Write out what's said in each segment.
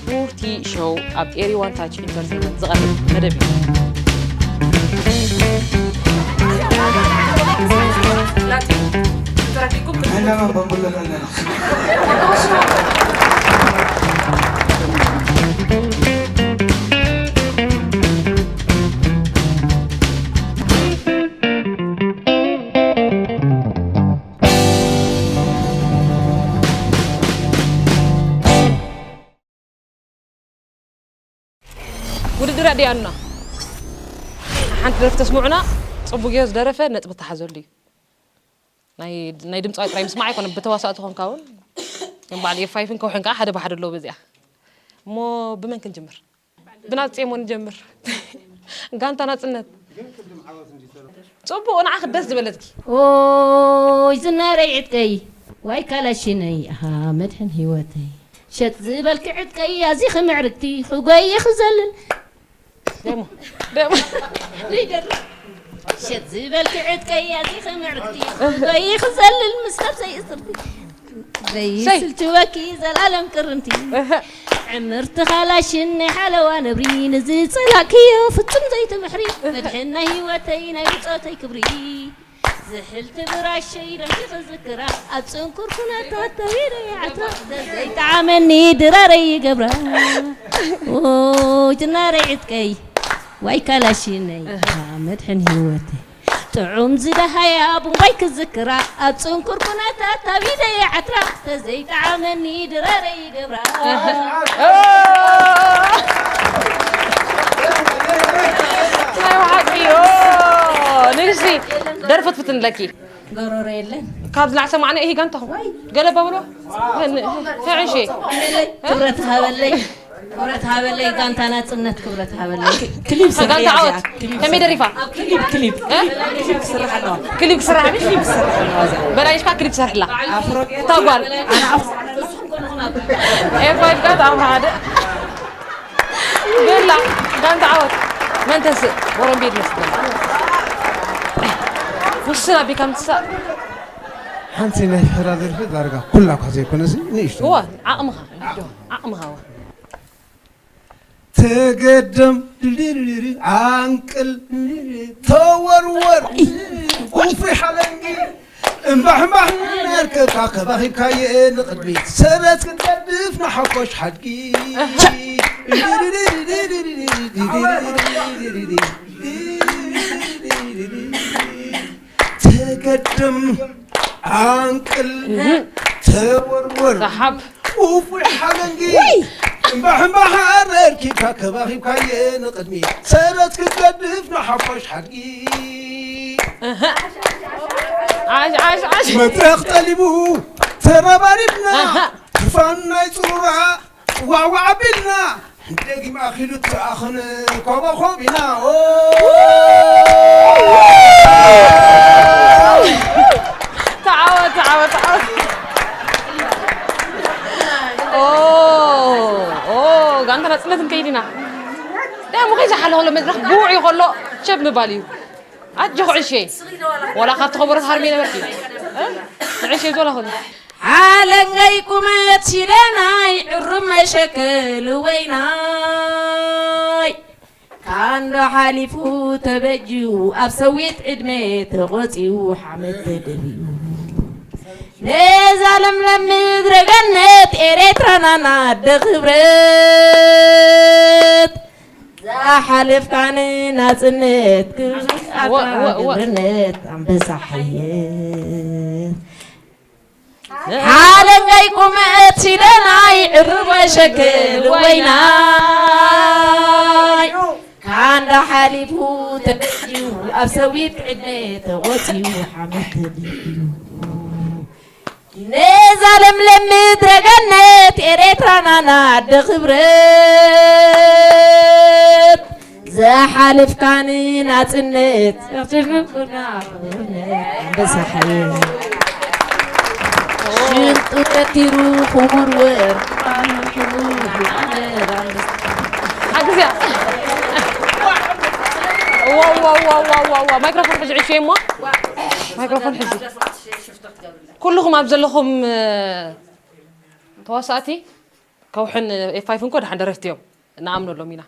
ቡርቲ ሾው ኣብ ኤሪ ዋን ታች ኢንተርቴይንመንት ዝቐርብ መደብ እዩ። ውድድር ኣዲኣና ሓንቲ ደርፊ ተስምዑና። ጽቡቅ ጌሩ ዝደረፈ ነጥቢ ተሓዘሉ እዩ። ናይ ናይ ድምጻዊ ጥራይ ምስማዕ ኣይኮነ፣ ብተዋሳእቲ ኮንካ እውን ከም በዓል ኤፍ ፋይቭን ከውሕን ከዓ ሓደ ብሓደ ኣለዎ። በዚኣ እሞ ብመን ክንጅምር? ብናጽ ጼሞ ንጀምር። ጋንታ ናጽነት። ጽቡቕ፣ ንዓኺ ደስ ዝበለትኪ። ኦይ ዝናረይ ዕጥቀይ፣ ዋይ ካላሽነይ፣ ኣሃ መድሕን ህይወተይ። ሸጥ ዝበልኪ ዕጥቀይ፣ ኣዚኺ ምዕርግቲ፣ ክጎይ ክዘልል። ደሞ፣ ደሞ። ሸጥ ዝበልኪ ዕጥቀይ፣ ኣዚኺ ምዕርግቲ፣ ክጎይ ክዘልል፣ ምስ ነብሰይ እስርቲ። ዘይስልችወኪ ዘላለም ቅርንቲ። እህ። ዕምርቲ ካላሽን ናይ ሓለዋ ነብሪ፣ ንዝጸላእክዮ ፍጹም ዘይትምሕሪ። መድሕን ናይ ህይወተይ ናይ ብጾተይ ክብሪ። ዝሕልቲ ብራሸይ ደምኪ ክዝክራ፣ ኣብ ጽንኩር ኩነታት ተዊረ ይዓትራ። ዘይጠዓመኒ ድራረይ ይገብራ። ኦይ ዝናረይ ዕጥቀይ፣ ዋይ ካላሽነይ፣ እህ። መድሕን ህይወተይ። ጥዑም ዝደሃያ ቡንባይ ክዝክራ፣ ኣብ ጽንኩር ኩነታት ኣብ ኢደይ ዓትራ፣ ተዘይጠዓመኒ ድራረይ ይገብራ። ናይ ብሓቂ፣ ኦ፣ ንግስቲ፣ ደርፊ ትፍትን ኣለኪ። ጎሮሮ የለን። ካብ ዝናዕ ሰማዕና፣ እሂ ጋንታኹም። ገለ ባብሎ? ተዕንሺ። ክብረት ሃበለይ። ክብረት ሃበለይ፣ ጋንታ ናጽነት ክብረት ሃበለይ። ክሊፕ ስራሕ ጋንታ እያ ዓወት። እዚኣ። ክሊፕ ከመይ ስራሕ። ደሪፋ? ኣብ ክሊፕ፣ ክሊፕ። እ? ክሊፕ ክስራሕ ኣለዋ። ክሊፕ ክስራሕ። ክሊፕ ክስራሕ ኣለዋ እዚኣ። በላይሽካ ክሊፕ ትሰርሕላ። ኣፍሮ እታ ጓል። ኣነ ኣፍ-፣ ኤፍ ፋይቭ ጋንታ ኣምሓደ። ቤላ፣ ጋንታ ዓወት። መን ተንስእ? ቦሮምቤድ መስለኒ። ውስን ኣቢካ ምትሳእ። ሓንቲ ናይ ፍሕራ ደርፊ ዳርጋ ኩላ እኳ ዘይኮነሲ ንእሽቶ። እዋ፣ ዓቕምኻ፣ ዓቕምኻ እዋ። ተገደም፣ ዓንቅል፣ ተወርወር፣ ጉንፊ ሓለንጊ፣ እምባሕ እምባሕ እናርከብካ ከባኺብካየ ንቕድሚት፣ ሰረት ክትገድፍ ንሓኮሽ ሓድጊ። ተገደም፣ ዓንቅል፣ ተወርወር፣ ሰሓብ። ውፉይ ሓለንጊ። ውይ! እምባሕ እምባሕ ኣረርኪብካ ከባኺብካየ ንቕድሚት፣ ሰረት ክትገድፍ ንሓፋሽ ሓድጊ። እህ። ዓሽ፣ ዓሽ፣ ዓሽ። መድረኽ ጠሊቡ ተረባሪብና፣ እህ። ክፋን ናይ ጽሩራ ዋዕዋዕ ኣቢልና፣ ደጊም ኣኺሉ ትኣኽን ኮበኾቢና። ኦ! ተዓወት፣ ተዓወት፣ ተዓወት። ኦ፣ ኦ፣ ጋንታ ናጽነት ንከይድ ኢና። ደሞ ከይዝሓለኸሎ መድረኽ ብውዕ እዩ ከሎ ቸብ ምባል እዩ። ኣጆኺ ዕሸይ። ወላ ካብቲ ከበሮ ትሃርሚ ነበርኪ። እ? ንዕሸይ ዞላ ኹኒ። ሓለንገይ ቁመት ሽደናይ ዕሩብ መሸከል ወይናይ። ካንዶ ሓሊፉ ተበጅዩ ኣብ ሰዊት ዕድመ ተቖጺኡ ሓመድ ተደብዩ። ነዛ ለምለም ምድረ ገነት ኤሬትራና ኣደ ክብረት። ዝሓለፍካኒ ናጽነት ክብሪ ወ-፣ ወ-፣ ወ-፣ ክብርነት ኣንበሳ ሓየት። ሓለንጋይ ቁመት ሽደናይ ዕሩብ መሸክል ወይናይ። ካንዳ ሓሊፉ ተበጅዩ ኣብ ሰዊት ዕድመ ተቖጽዩ ሓመድ ተደብዩ። ነዛ ለምለም ምድረ ገነት ኤሬትራና ናደ ክብረት። ዝሓለፍካኒ ናጽነት ኣንበሳ ሓየት። ሽንጡ ተቲሩ ክቡር ወርቂ ሓግዝያ። ዋው፣ ዋው፣ ዋው፣ ዋው፣ ዋው፣ ዋው። ማይክሮፎን ሕዚ ዕሽየ እሞ። ማይክሮፎን ሕዚ። ኩልኹም ኣብ ዘለኹም፣ እ፣ ተዋሳእቲ ከውሕን ኤፋይፍ እንኮ ደሓን ደረፍቲ እዮም። ንኣምነሎም ኢና።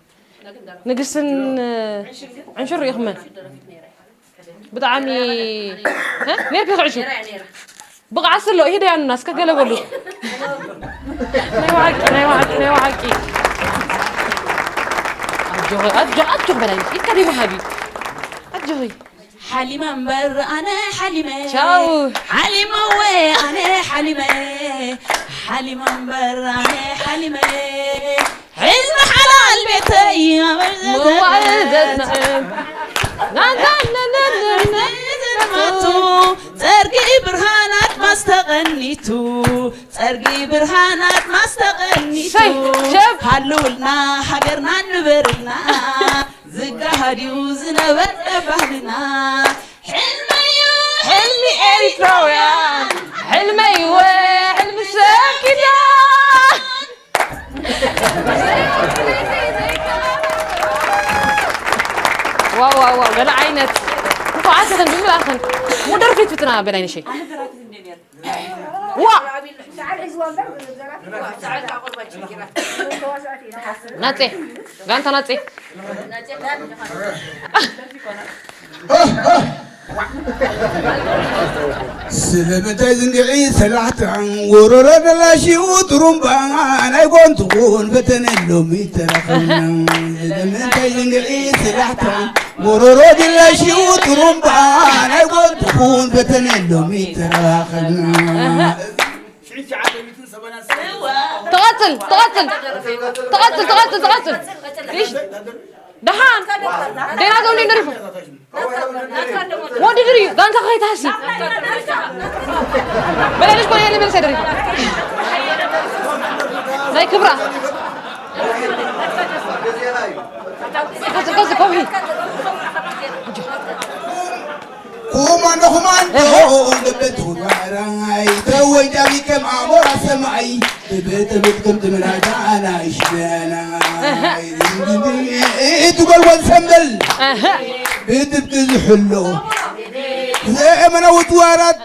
ንግስትን፣ እ፣ ዕንሹር ርኢኹመን? ብጣዕሚ፣ እ? ኔርኪ ክዕሹ? ብቕዓት ስለ ኢሂ ደያኑና እስከ ገለ በሉ። ናይ ብሓቂ፣ ናይ ብሓቂ፣ ናይ ብሓቂ። ኣጆኺ፣ ኣጆ-፣ ኣጆኺ በላይ፣ ኢድካ ደይ መሃቢ። ኣጆኺ። ሓሊመ እምበር ኣነ ሓሊመ። ቻው። ሓሊመ ወ ኣነ ሓሊመ። ሓሊመ እምበር ኣነ ሓሊመ። ሕልሚ ሓላል ቤተይ ኣበርዘተ። መዋእል ዘጽንዕም። ናንዛንነነነ። ዘንማቱ ጸርጊ ብርሃን ኣድማስ ተቐኒቱ። ጸርጊ ብርሃን ኣድማስ ተቐኒቱ። ሰይ፣ ሸብ። ሃልውልና ሃገርና ንበርልና። ዝጋሃድ እዩ ዝነበረ ባህልና። ሕልመይ እዩ ሕልሚ ኤሪትራውያን። ሕልመይ እወ ሕልሚ ሰብ ኪዳን። ዋው፣ ዋው፣ ዋው፣ ገለ ዓይነት። እንኳዕ ኣተኽን ብምልኣኽን። ሙደር ፊት ፍትና በላይነሸይ። ዋ! ናጼ፣ ጋንታ ናጼ። ስለምንታይ ዝንግዒ ሰላሕታ፣ ጎረሮ ደላሽው ጥሩምባ፣ ናይ ጎንትኹን ፈተነ ሎሚ ተራኸብና። ስለምንታይ ዝንግዒ ሰላሕታ፣ ጎረሮ ደላሽው ጥሩምባ፣ ናይ ጎንትኹን ፈተነ ሎሚ ተራኸብና። ትቐጽል፣ ትቐጽል፣ ትቐጽል፣ ትቐጽል፣ ትቐጽል። እሺ። ደሓን። ደህና ተውኔት ደሪፉ። ወዲ ድርዩ፣ ጋንታ ከይትሃሲ። በላልሽ ኮነ የለ መልሰ ደሪፉ። ናይ ክብራ። ቀጽል፣ ቀጽል፣ ኮምሒ። ኮማንዶ፣ ኮማንዶ፣ እህ። ልበቱ ዋራይ፣ ተወንጫቢ ከም ኣሞራ ሰማይ፣ ብብትብት ከም ትምላታ ኣናእሽተናይ። እህ። እቲ ጎልጎል ሰምበል፣ እህ። ብጥብቂ ዝሕሎ፣ ዘመናዊ ትዋራት፣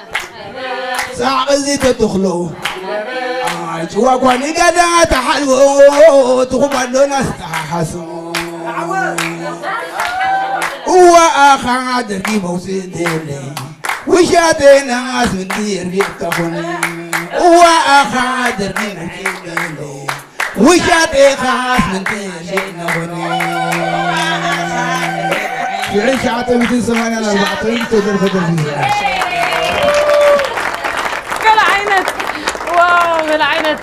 ሳዕቂ ዝተተኽሎ፣ ኣጭዋ ኳ ንጋዳ ተሓልቦ፣ ትኹም ኣሎና ዝተሓሓሶ። እዋ ኣኻ ደርጊ መውፅእ እንተየለይ፣ ውሻ ጤና ኣስምንቲ የርጊእካ ኾነ። እዋ ኣኻ ደርጊ መውፅእ እንተየለይ፣ ውሻ ጤኻ ኣስምንቲ የርጊእና ኾነ። ሽሕን ትሽዓተ ሚእትን ሰማንያን ኣርባዕተን ዝተደርፈ ደርፊ እዩ። ገለ ዓይነት፣ ዋው፣ ገለ ዓይነት።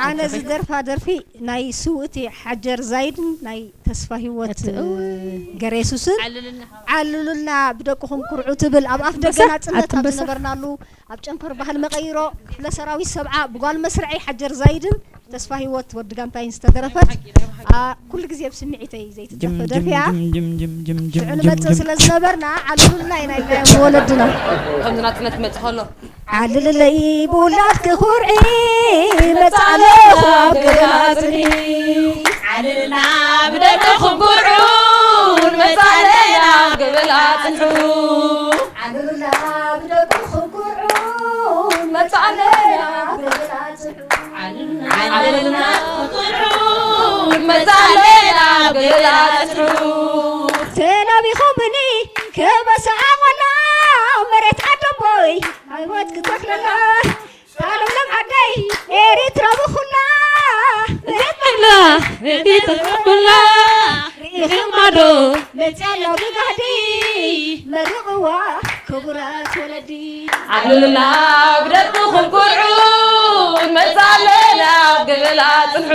ኣነ ዝደርፋ ደርፊ ናይ ስውእቲ ሓጀር ዛይድን ናይ ተስፋ ህይወት እትእው። ገሬሱስን ዓልሉልና። ዓልሉልና ብደቅኹም ኩርዑ ትብል ኣብ ኣፍ ደገ ኣትንበሳ፣ ናጽነት ኣብ ኣትንበሳ። ዝነበርናሉ ኣብ ጨንፈር ባህል መቐይሮ ክፍለ ሰራዊት ሰብዓ ብጓል መስርዐይ ሓጀር ዛይድን ተስፋ ህይወት ወዲ ጋንታይን ዝተደረፈት፣ ኣ፣ ኩሉ ግዜ ኣብ ስምዒተይ ዘይትጠፍእ ጅም፣ ደርፊ እያ። ጅም፣ ጅም፣ ጅም፣ ጅም፣ ሽዑ ጅም፣ ንመጽእ ጅም። ስለ ዝነበርና ዓልሉልና ኢና ኢልና እዮም ወለድና። ከምዚ ናጽነት ክመጽእ ከሎ። ዓልለይ ብውላድኪ ኩርዒ፣ መጻእለ ኣብ ገበና ጽንሒ። ዓልልና ብደቅኹም ኩርዑ፣ መጻእለና ኣብ ገበና ጽንሑ። ዓልልና ብደቅኹም ኩርዑ፣ መጻእለና ኣብ ገበና ጽንሑ። ዓልልና ኩርዑ፣ መጻእለና ኣብ ገበና ጽንሑ። ተላቢኾምኒ ከበሳ ኣቐና፣ መሬት ዓደቦይ ሃይወት ክተኽለና። ሳለምለም ዓደይ ኤሪትራ ብኹላ፣ ብላ፣ ኤሪትራ ብኹላ፣ ርኢኽማ ዶ መጽያ ኣላ ብጋህዲ፣ መርቕዋ ክቡራት ወለዲ። ዓሉልና ብደቅኹም ኩርዑ፣ ንመጽእ ኣለና ኣብ ገበላ ጽንሑ።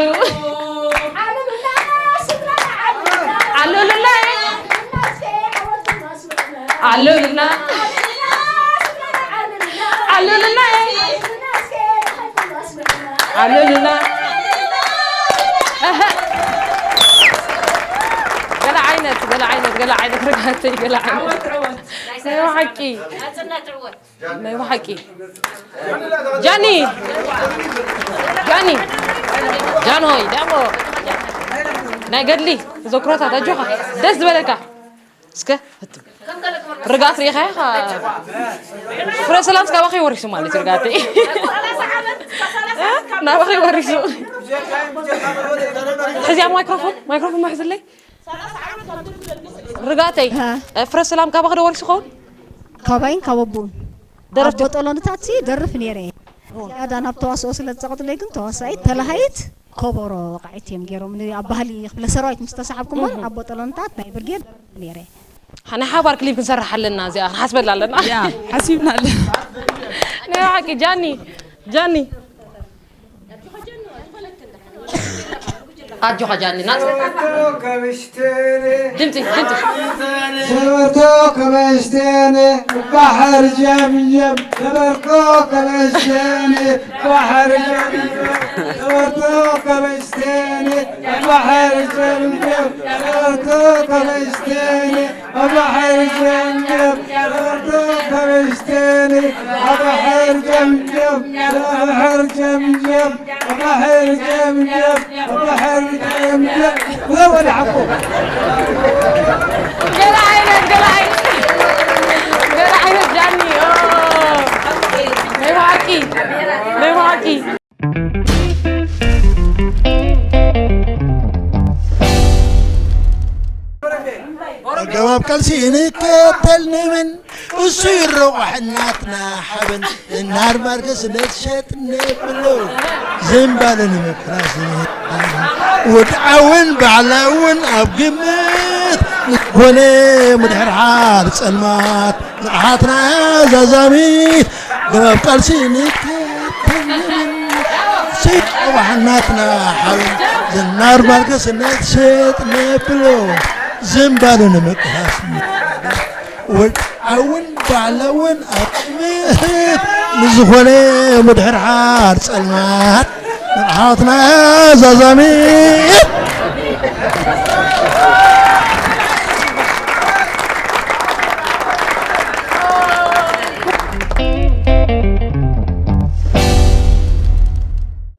ዓሉልና ስድራና ዓሉልና። ዓሉልና። ዓሉልና። ዓሉልና። ዓሉልና። ኣሃ። ገለ ዓይነት፣ ገለ ዓይነት፣ ገለ ዓይነት ርግሃተይ፣ ገለ ዓይነት። ናይ ብሓቂ ናይ ብሓቂ ጃኒ ጃኒ ጃንሆይ ዳሞ ናይ ገድሊ ተዘክሮታት ኣጆኻ ደስ ዝበለካ እስከ ህትም ርግኣት ርኢኻ ኢኻ ፍረ ሰላም ካባኺ ወሪሱ ማለት እዩ ርግኣተይ ናባኺ ወሪሱ ሕዚኣ ማይክሮፎን ማይክሮፎን ማሕዝለይ ርጋተይ ፍረ ሰላም ካባኺ ዶ ወሪሱ ኸውን? ካባይን ካብ ኣቦኡን። ደረፍቲ ኣቦ ጠሎንታት ሲ ደርፍ ነይረ። ዝያዳ ናብ ተዋስኦ ስለ ዝጸቕጥለይ ግን ተዋሳኢት ተላሃይት ኮቦሮ ወቃዒት እዮም ገይሮም። ን-፣ ኣብ ባህሊ ክፍለ ሰራዊት ምስ ተሳሓብኩ እሞ እህ። ኣቦ ጠሎንታት ናይ ብርጌድ ደርፍ ነይረ። ናይ ሓባር ክሊፕ ክንሰርሕ ኣለና እዚኣ ክንሓስበላ ኣለና። ያ፣ ሓሲብና ኣለና። ናይ ሓቂ ጃኒ፣ ጃኒ። ኣጆኻ ጃኒ ናጽ ድምጺ ድምጺ ሸበርቶ ከመሽቴኔ ባሕር ጀምጀም ሸበርቶ ከመሽቴኔ ባሕር ጀምጀም ሸበርቶ ከመሽቴኔ ባሕር ጀምጀም ሸበርቶ ከመሽቴኔ ኣብ ባሕር ጀምጀም ሸበርቶ ከመሽቴኔ ኣብ ባሕር ጀምጀም ኣብ ባሕር ጀምጀም ኣብ ባሕር ጀምጀም ኣብ ባሕር ጀምጀም ወደ ሓቁ ገለ ዓይነት ገለ ዓይነት ገለ ዓይነት ጃኒ ኦ፣ ናይ ብሓቂ ናይ ብሓቂ ኣገባብ ቃልሲ ንከተል ንብል እሱ ይረቑሕ እናትና ሓበን እናርባር ገስለት ሸጥ ነብሎ ዝንባለ ንምፍራስ ወድዓውን ባዕላውን ኣብ ግምት ንኮነ ምድሕር ሓር ጸልማት ንቕሓትና ዛዛሚት ገባብ ቃልሲ ንከተል ንብል እሱ ይረቑሕ እናትና ሓበን ዝናርባር ገስለት ሸጥ ነብሎ ዝንባለ ንምፍራስ ወድዓውን ባዕላውን ኣብ ቅድሚ ንዝኾነ ምድሕር ሓር ጸልማት ንቕሓትና ዛዛሚ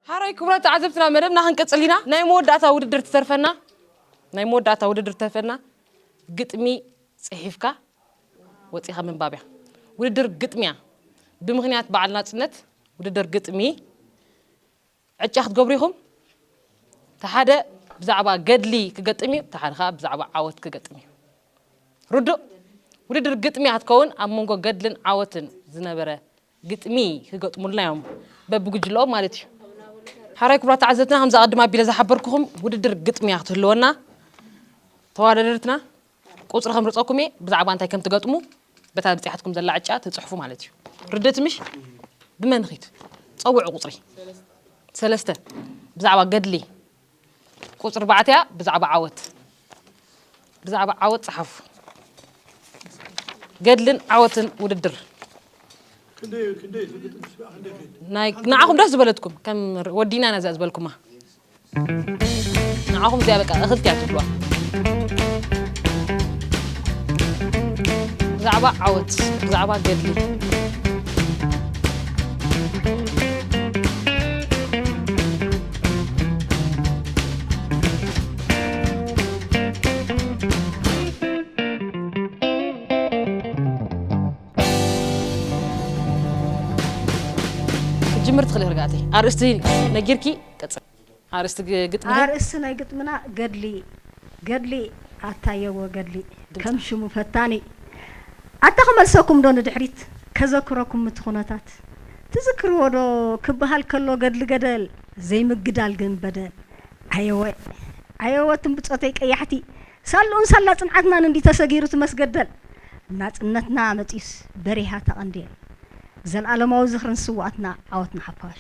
ሓራይ ክቡራት ተዓዘብትና መደብና ክንቅጽል ኢና። ናይ መወዳእታ ውድድር ትተርፈና ናይ መወዳእታ ውድድር ትተርፈና ግጥሚ ጽሒፍካ ወጺኻ ምንባብ እያ። ውድድር ግጥሚ እያ። ብምኽንያት በዓል ናጽነት ውድድር ግጥሚ ዕጫ ክትገብሩ ኢኹም። እቲ ሓደ ብዛዕባ ገድሊ ክገጥም እዩ፣ እቲ ሓደ ኸኣ ብዛዕባ ዓወት ክገጥም እዩ። ርዱእ ውድድር ግጥሚ እያ ክትከውን፣ ኣብ መንጎ ገድልን ዓወትን ዝነበረ ግጥሚ ክገጥሙልና እዮም፣ በብጉጅለኦም ማለት እዩ። ሓራይ ክቡራት ተዓዘብትና፣ ከምዚ ኣቐድም ኣቢለ ዝሓበርኩኹም ውድድር ግጥሚ እያ ክትህልወና። ተወዳደርትና ቁጽሪ ከምርጸኩም እየ፣ ብዛዕባ እንታይ ከም ትገጥሙ በታ ብጺሓትኩም ዘላ ዕጫ ትጽሕፉ ማለት እዩ። ርድእቲ ምሽ? ብመን ንኺድ? ጸውዑ ቁጽሪ። ሰለስተ። ብዛዕባ ገድሊ። ቁጽሪ ኣርባዕተ እያ፣ ብዛዕባ ዓወት። ብዛዕባ ዓወት ጸሓፉ። ገድልን ዓወትን ውድድር። ክንደይ፣ ክንደይ ዝግጥም ስጋ፣ ክንደይ ከይድ? ናይ፣ ንዓኹም ደስ ዝበለትኩም፣ ከም ር-፣ ወዲና ኢና እዚኣ ዝበልኩማ። ንዓኹም እዚኣ በቃ እኽልቲ እያ ትብሉዋ። ብዛዕባ ዓወት፣ ብዛዕባ ገድሊ። ክትጅምር ትኽእሊ ርግኣተይ። ኣርእስቲ ነጊርኪ ቀጽል። ኣርእስቲ ግ-፣ ግጥሚ ከ? ኣርእስቲ ናይ ግጥምና ገድሊ፣ ገድሊ ኣታየወ ገድሊ፣ ድምጻ። ከም ሽሙ ፈታኒ። ኣታ ክመልሰኩም ዶ ንድሕሪት፣ ከዘክረኩም እቲ ኩነታት? ትዝክርዎ ዶ ክበሃል ከሎ ገድሊ ገደል፣ ዘይምግዳል ግን በደል። ኣየወ፣ ኣየወ እትም ብጾተይ ቀያሕቲ፣ ሳልኡን ሳላ ጽንዓትናን እንዲ ተሰጊሩ እቲ መስገደል። ናጽነትና መጺኡስ በሪሃ ተቐንዴል። ዘልኣለማዊ ዝኽሪ ንስውኣትና፣ ዓወት ንሓፋሽ።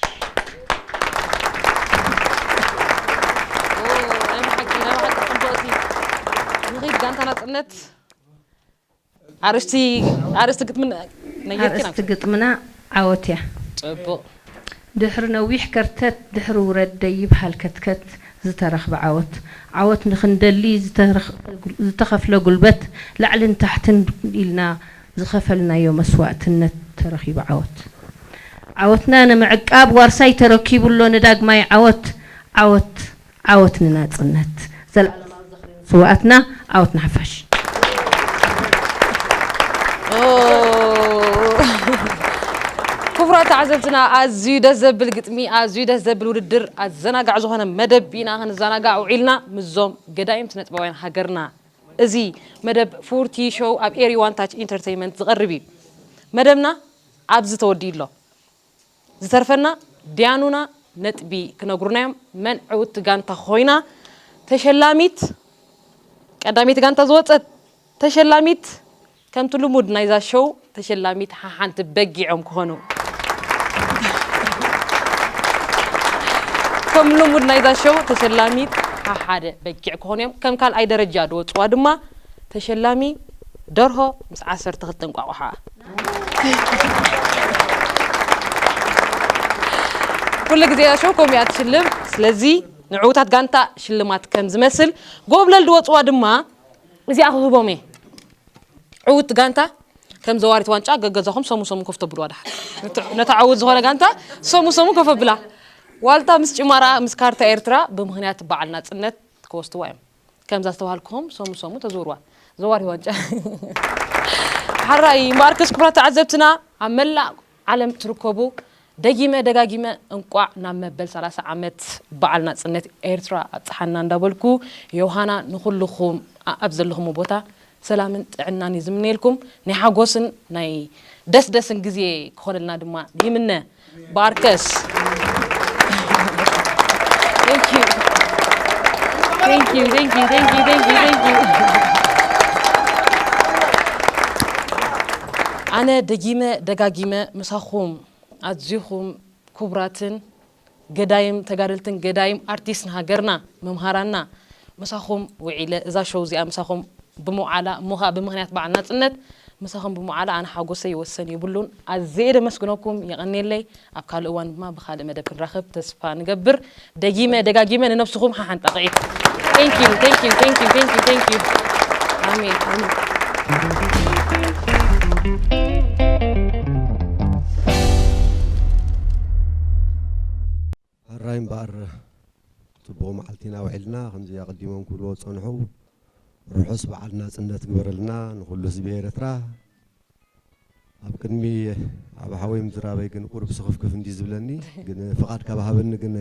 ኦ፣ ናይ ብሓቂ፣ ናይ ብሓቂ ጽቡቕቲ። ንኺድ ጋንታ ናጽነት። ኣርእስቲ፣ ኣርእስቲ ግጥሚ ነ-፣ ነጊርኪና። ኣርእስቲ ግጥምና ዓወት እያ። ጽቡቕ። ድሕሪ ነዊሕ ከርተት፣ ድሕሪ ውረድ ደይብ ሃልከትከት ዝተረኽበ ዓወት። ዓወት ንኽንደሊ ዝተረኽ-፣ ዝተኸፍለ ጉልበት፣ ላዕልን ታሕትን ኢልና ዝኸፈልናዮ መስዋእትነት ተረኺቡ ዓወት። ዓወትና ንምዕቃብ ዋርሳይ ተረኪቡ ኣሎ ንዳግማይ ዓወት። ዓወት፣ ዓወት ንናጽነት። ዘልኣለማዊ ዝኽሪ ንስውኣትና፣ ዓወት ንሓፋሽ። ክቡራት ተዓዘብትና ኣዝዩ ደስ ዘብል ግጥሚ ኣዝዩ ደስ ዘብል ውድድር ኣዘናጋዕ ዝኾነ መደብ ኢና ክንዘናጋዕ ውዒልና ምስዞም ገዳይም ስነጥበባውያን ሃገርና። እዚ መደብ ፉርቲ ሾው ኣብ ኤሪ ዋን ታች ኢንተርተይመንት ዝቐርብ እዩ። መደብና ኣብዚ ተወዲኡ ኣሎ። ዝተርፈና ዲያኑና ነጥቢ ክነግሩና እዮም። መን ዕውቲ ጋንታ ኮይና ተሸላሚት ቀዳመይቲ ጋንታ ዝወፀት ተሸላሚት ከምቲ ልሙድ ናይዛ ሾው ተሸላሚት ሓሓንቲ በጊዖም ክኾኑ ከም ልሙድ ናይዛ ሾው ተሸላሚት ሓሓደ በጊዕ ክኾኑ እዮም። ከም ካልኣይ ደረጃ ዝወፅዋ ድማ ተሸላሚ ደርሆ ምስ ዓሰርተ ክልተ እንቋቑሓ። ኩሉ ግዜ እያ ሾው ከምኡ እያ ትሽልም። ስለዚ ንዕውታት ጋንታ ሽልማት ከም ዝመስል ጎብለል ዝወፅዋ ድማ እዚኣ ክህቦም እየ። ዕውት ጋንታ ከም ዘዋሪት ዋንጫ ገገዛኹም ሰሙ ሰሙ ኮፍ ተብልዋ ድሓር ነታ ዕውት ዝኾነ ጋንታ ሰሙ ሰሙ ኮፍ ኣብላ። ዋልታ ምስ ጭማራ ምስ ካርታ ኤርትራ ብምኽንያት በዓል ናጽነት ክወስድዋ እዮም። ከምዛ ዝተባህልኩኹም ሰሙ ሰሙ ተዝውርዋ ዘዋሪ ዋንጫ ሓራይ እምበኣርከስ ክቡራት ተዓዘብትና ኣብ መላእ ዓለም ትርከቡ ደጊመ ደጋጊመ እንቋዕ ናብ መበል ሰላሳ ዓመት በዓል ናጽነት ኤርትራ ኣብጽሓና እንዳበልኩ ዮሃና ንኹልኹም ኣብ ዘለኹም ቦታ ሰላምን ጥዕናን እዩ ዝምነየልኩም ናይ ሓጎስን ናይ ደስደስን ግዜ ክኾነልና ድማ ይምነ ባርከስ Thank you. Thank you, thank you, thank you, thank you, thank you. ኣነ ደጊመ ደጋጊመ ምሳኹም ኣዝኹም ክቡራትን ገዳይም ተጋደልትን ገዳይም ኣርቲስት ንሃገርና መምሃራና ምሳኹም ውዒለ እዛ ሾው እዚኣ ምሳኹም ብምውዓላ እሞ ከዓ ብምኽንያት በዓል ናፅነት ምሳኹም ብምውዓላ ኣነ ሓጎሰይ ወሰን የብሉን ኣዝየ ደመስግነኩም የቐንየለይ ኣብ ካልእ እዋን ድማ ብካልእ መደብ ክንራኸብ ተስፋ ንገብር ደጊመ ደጋጊመ ንነብስኹም ሓሓን ጣቕዒት Thank you, thank you, thank you, thank you, thank you. ኣሜን ኣሜን። ሕራይ እምበኣር ጽቡቕ መዓልቲ ኢና ውዒልና። ከምዚ ኣቐዲሞም ክብልዎ ዝጸንሑ፣ ርሑስ በዓል ናጽነት ግበረልና ንኹሉ ህዝቢ ኤርትራ። ኣብ ቅድሚ ዓቢ ሓወይ ምዝራበይ ግን ቁሩብ ስኽፍክፍ እንድዩ ዝብለኒ፣ ግን ፍቓድ ካብ ሃበኒ ግን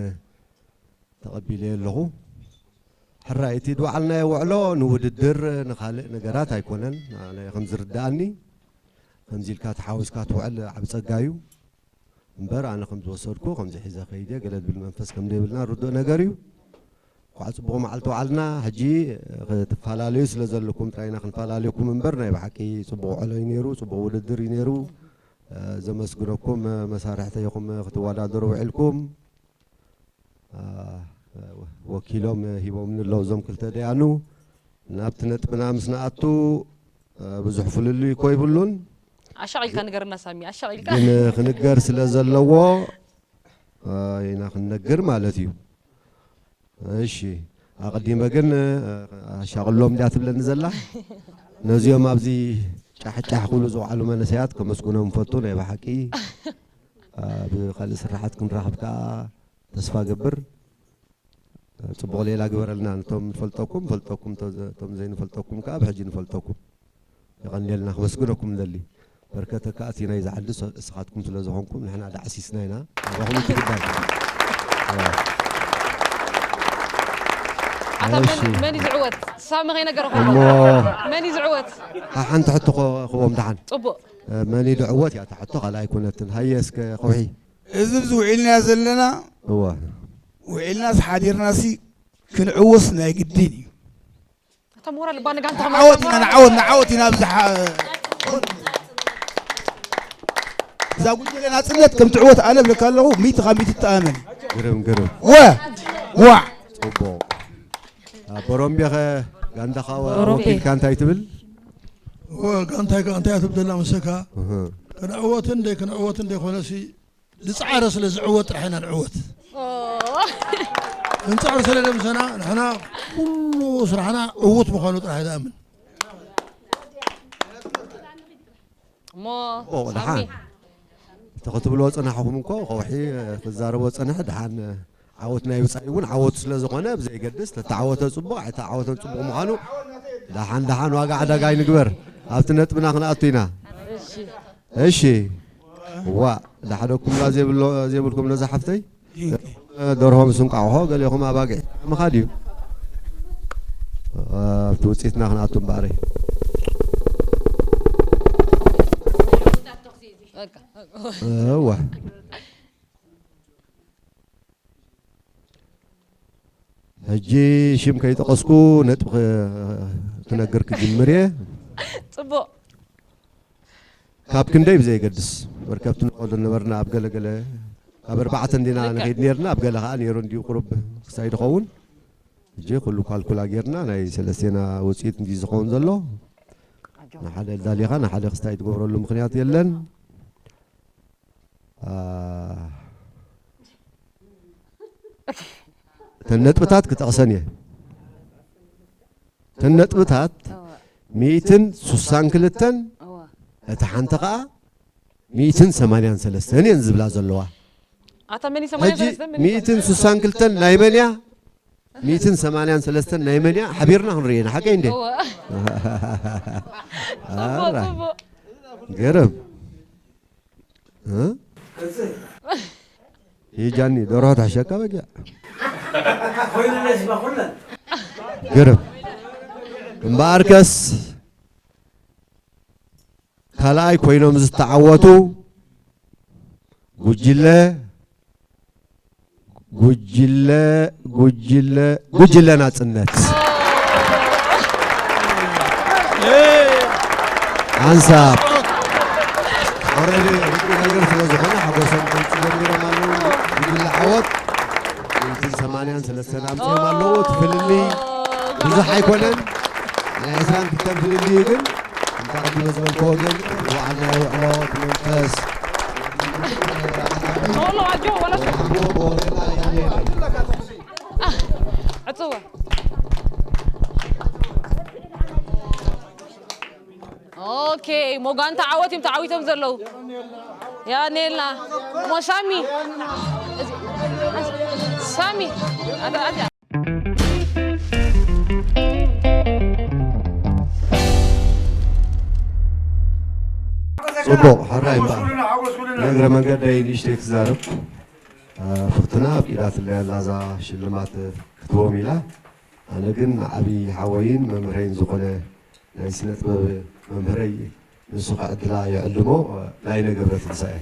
ተቐቢለዮ ኣለኹ። ሕራይ እቲ ዝወዓልናዮ ውዕሎ ንውድድር ንኻልእ ነገራት ኣይኮነን። ኣነ ከም ዝርድኣኒ ከምዚ ኢልካ ተሓዊስካ ትውዕል ዓቢ ጸጋ እዩ። እምበር ኣነ ከም ዝወሰድኩ ከምዚ ሒዘ ከይደ ገለ ዝብል መንፈስ ከም ዘይብልና ርዱእ ነገር እዩ። እንኳዕ ጽቡቕ መዓልቲ ወዓልና። ሕጂ ክትፈላለዩ ስለ ዘለኩም ጥራይ ኢና ክንፈላለየኩም እምበር ናይ ብሓቂ ጽቡቕ ውዕሎ እዩ ነይሩ፣ ጽቡቕ ውድድር እዩ ነይሩ። ዘመስግነኩም መሳርሕተይ ኢኹም ክትወዳደሩ ውዒልኩም። ወኪሎም ሂቦምኒ ኣለዉ እዞም ክልተ ደያኑ። ናብቲ ነጥብና ምስ ንኣቱ ብዙሕ ፍልልይ እኮ ይብሉን። ኣሻቒልካ ንገረና ሳሚ ኣሻቒልካ። ግን ክንገር ስለ ዘለዎ ኢና ክንነግር ማለት እዩ። እሺ ኣቐዲመ ግን ኣሻቕሎም ድያ ትብለኒ ዘላ። ነዚኦም ኣብዚ ጫሕጫሕ ክብሉ ዝውዓሉ መንእሰያት ከመስግኖም ንፈቱ ናይ ብሓቂ። ብኻልእ ስራሓት ክንራኸብ ከዓ ተስፋ ገብር። ጽቡቕ ሌላ ግበረልና። ነቶም ንፈልጠኩም ንፈልጠኩም፣ እቶም ዘይንፈልጠኩም ከዓ ብሕጂ ንፈልጠኩም። የቐንየልና፣ ክመስግነኩም ንደሊ። በርከተ ከዓ እቲ ናይ ዝዓዲ ንስኻትኩም ስለ ዝኾንኩም ንሕና ዳዕሲስና ኢና። ናባኹም እቲ ጉዳይ። ኣታ መን እዩ ዝዕወት? ሳሚ ከይነገረኹም። እሞ መን እዩ ዝዕወት? ሓንቲ ሕቶ ክቦም ደሓን። ጽቡቕ። መን እዩ ዝዕወት እያ እታ ሕቶ፣ ካልእ ኣይኮነትን። ሃየ እስከ ከውሒ። እዚ ኣብዚ ውዒልናዮ ዘለና እወ ውዒልናስ ሓዲርናሲ ክንዕወት ናይ ግድን እዩ። ንዓወት ኢና ንዓወት ንዓወት ኢና ኣብዚ እዛ ጉጅለ ናፅነት ከም ትዕወት ኣነ እብለካ ኣለኹ ሚእቲ ካብ ሚእቲ እተኣመን እዩ። ግርም ግርም። ወ ዋዕ ፅቡቕ። ቦሮምቤኸ ጋንዳኻ ወኪልካ እንታይ ትብል? ጋንታይ ከ እንታይ ትብል ዘላ መሰካ? ክንዕወትን ደይ ክንዕወትን ደይኮነሲ ዝፃዓረ ስለ ዝዕወት ጥራሕ ኢና ንዕወት። ክንፃዕር ስለ ደምሰና ንሕና ኩሉ ስራሕና ዕዉት ምዃኑ ጥራሕ ይኣምን። እሞ ኦ፣ ደሓን። ሳሚ። እቲ ክትብልዎ ጽናሕኹም እኮ ከውሒ፣ እ፣ ክዛረቦ ጽንሕ፣ ደሓን፣ እ፣ ዓወት ናይ ውጻኢ እውን ዓወቱ ስለ ዝኾነ፣ ብዘይገድስ፣ ተተዓወተ ጽቡቕ፣ ኣይተዓወተን ጽቡቕ ምዃኑ፣ ደሓን፣ ደሓን ዋጋ ዕዳጋ ኣይንግበር። ኣብቲ ነጥብና ክንኣቱ ኢና። እሺ። እሺ። ዋ፣ ዳሕደኩምላ ዘይብሎ-፣ ዘይብልኩም ነዛ ሓፍተይ? ደርሆ ምስ እንቋቑሖ፣ ገሊኹም ኣባጊዕ ምኻድ እዩ። ኣብቲ ውፅኢትና ክንኣቱ እምበኣረይ። እወ። ሕጂ ሽም ከይጠቐስኩ ነጥቢ ክ-፣ ክነግር ክጅምር እየ። ጽቡቕ። ካብ ክንደይ ብዘየገድስ፣ በርከብቲ ንኸዱ ነበርና። ኣብ ገለገለ፣ ካብ ኣርባዕተ እንዲና ልክዕ። ንኸይድ ነርና፣ ኣብ ገለ ኸዓ ነይሩ እንዲዩ ቁሩብ ክሳይ ድኸውን። ሕጂ ኩሉ ኳልኩላ ጌርና፣ ናይ ሰለስቴና ውፅኢት እንዲ ዝኸውን ዘሎ። ንሓደ ዳሊኻ፣ ንሓደ ክስታይ ትገብረሉ ምኽንያት የለን። አ፣ እተን ነጥብታት ክጠቕሰን እየ። እተን ነጥብታት እወ። ሚእትን ሱሳን ክልተን፣ እወ። እታ ሓንቲ ኸዓ ሚእትን ሰማንያን ሰለስተን እየን ዝብላ ዘለዋ። ኣታ መን እዩ ሕጂ ሰማንያን ሰለስተን መን እዩ? ሚእትን ሱሳን ክልተን ናይ መን እያ? ሚእትን ሰማንያን ሰለስተን ናይ መን እያ? ሓቢርና ክንርኢ ኢና። ሓቀይ እንዴ? እወ። ጽቡቕ፣ ኣራይ። ጽቡቕ። ገረም። እ? ይጃኒ፣ ደርሆ ትሕሸካ በጊዕ። ኮይኑለስ በኹለን። ግርም። እምበኣርከስ ካልኣይ ኮይኖም ዝተዓወቱ ጉጅለ፣ ጉጅለ፣ ጉጅለ፣ ጉጅለ ናጽነት። ሓንሳብ ኦረዲ ርቂ ነገር ስለ ዝኾነ ሓጎሶም ክገልጹ ጀሚሮም ኣለዉ። ጉጅለ ዓወት ሚእትን ሰማንያን ሰለስተን ኣምጺኦም ኣለዉ። እቲ ፍልልይ ብዙሕ ኣይኮነን። ናይ ዕስራን ክልተን ፍልልይ ግን፣ እንተ ቀዲመ ዝበልክዎ ግን፣ በዓል ናይ ውዕሎ እቲ መንፈስ። ቶሎ ኣጆ፣ ወላ ዕጽዋ። ኦኬ፣ ሞጋንታ ዓወት እዮም ተዓዊቶም ዘለዉ። ያኔልና። ሞ ሳሚ። ሳሚ። ኣታ፣ ኣታ። ጽቡቕ፣ ሕራይ እምበኣር። ንእግረ መንገደይ ንእሽተይ ክዛረብ። እ፣ ፍርቱና ኣፍቂዳትለይ ኣላ እዛ ሽልማት ክትቦም ኢላ። ኣነ ግን ንዓቢ ሓወይን መምህረይን ዝኾነ ናይ ስነ ጥበብ መምህረይ ንሱ ከዕድላ ይዕድሞ፣ ላይነ ገብረትንሳኤ።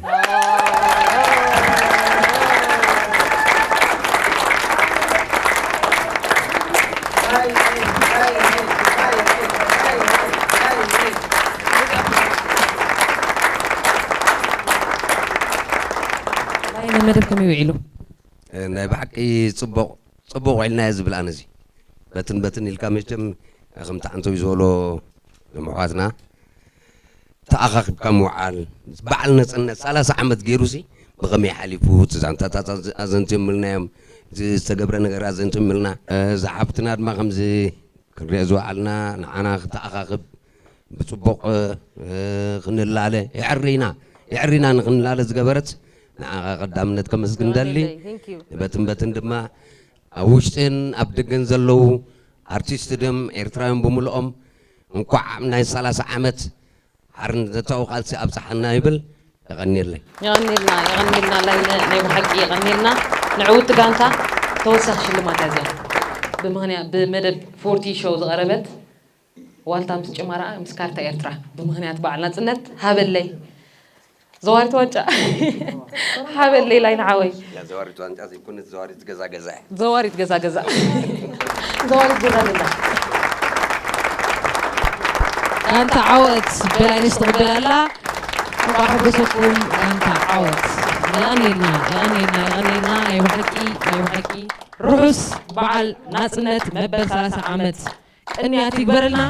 ላይነ መደብ ከመይ ውዒሉ? ናይ ብሓቂ ጽቡቕ፣ ጽቡቕ ውዒልናዮ ዝብል ኣነ እዚ። በትን በትን ኢልካ መቸም ከምቲ ዓንተው ዝበሎ እዞም ኣሕዋትና ተኣኻኺብካ ምውዓል፣ በዓል ነጻነት ሰላሳ ዓመት ገይሩሲ ብኸመይ ሓሊፉ፣ እቲ ዛንታታት ኣዘ-፣ ኣዘንትዮም ኢልናዮም፣ እቲ ዝተገብረ ነገር ኣዘንትዮም ኢልና። እዛ ሓፍትና ድማ ከምዚ ክንሪኦ ዝወዓልና፣ ንዓና ክተኣኻኽብ፣ ብጽቡቕ፣ እ፣ ክንላለ፣ የዕሪና፣ የዕሪና ንኽንላለ ዝገበረት፣ ንዓኻ ቀዳምነት ከመስግን ደሊ። Thank you። በትን በትን ድማ ኣብ ውሽጥን ኣብ ደገን ዘለዉ ኣርቲስት ድም ኤርትራውያን ብምልኦም እንኳዕ ናይ ሰላሳ ዓመት ሓርነታዊ ቃልሲ ኣብጽሓና ይብል። የቐንየለይ። የቐንየልና፣ የቐንየልና፣ ላይነ ናይ ብሓቂ የቐንየልና። ንዕውቲ ጋንታ ተወሳኺ ሽልማት እያ እዚኣ። ብምኽንያት ብመደብ ፎርቲ ሾው ዝቐረበት ዋልታ ምስ ጭማራኣ ምስ ካርታ ኤርትራ ብምኽንያት በዓል ናጽነት ሃበለይ። ዘዋሪት ዋንጫ። ሃበለይ ላይነ ሓወይ። ያ ዘዋሪት ዋንጫ ዘይኮነት ዘዋሪት ገዛ ገዛ እያ። ዘዋሪት ገዛ ገዛ። ዘዋሪት ገዛ ገዛ። ጋንታ ዓወት በላይነሽ ትቕበል ኣላ። እንቋዕ ሓጎሰኩም ጋንታ ዓወት። የቐንየልና፣ የቐንየልና፣ የቐንየልና። ናይ ብሓቂ፣ ናይ ብሓቂ ርሑስ በዓል ናጽነት መበል ሰላሳ ዓመት። ቅንያት ይግበረልና።